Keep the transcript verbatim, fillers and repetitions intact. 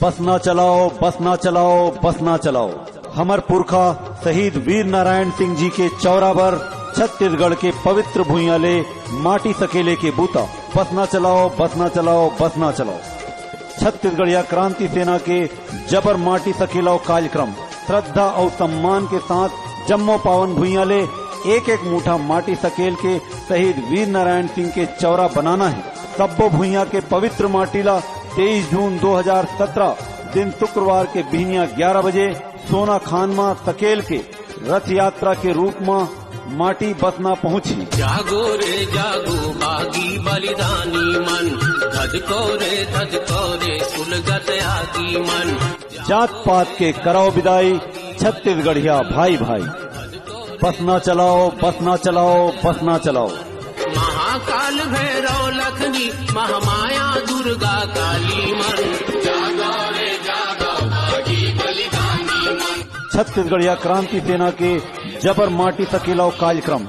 बसना चलाओ, बसना चलाओ, बसना चलाओ। हमर पुरखा शहीद वीर नारायण सिंह जी के चौरा बर छत्तीसगढ़ के पवित्र भुइयां ले माटी सकेले के बूता। बसना चलाओ, बसना चलाओ, बसना चलाओ। छत्तीसगढ़िया क्रांति सेना के जबर माटी सकेलाव कार्यक्रम। श्रद्धा अउ सम्मान के साथ जम्मो पावन भुइयां ले एक एक मुठा माटी सकेल के शहीद वीर नारायण सिंह के चौरा बनाना हे। सब्बो भुइयां के पवित्र माटी ला तेईस जून दो हजार सत्रह दिन शुक्रवार के बिहनिया ग्यारह बजे सोना खान मा सकेल के रथ यात्रा के रूप मा माटी बसना पहुंची। जागो रे जागो बागी बलिदानी मन, धधको रे धधको रे सुलगत आगी मन। जात पात के कराओ बिदाई छत्तीसगढ़िया भाई भाई। बसना चलाओ, बसना चलाओ, बसना चलाओ। महाकाल भैरव लखनी, महामाया दुर्गा काली मन। छत्तीसगढ़िया क्रांति सेना के जबर माटी सकेलाव कार्यक्रम।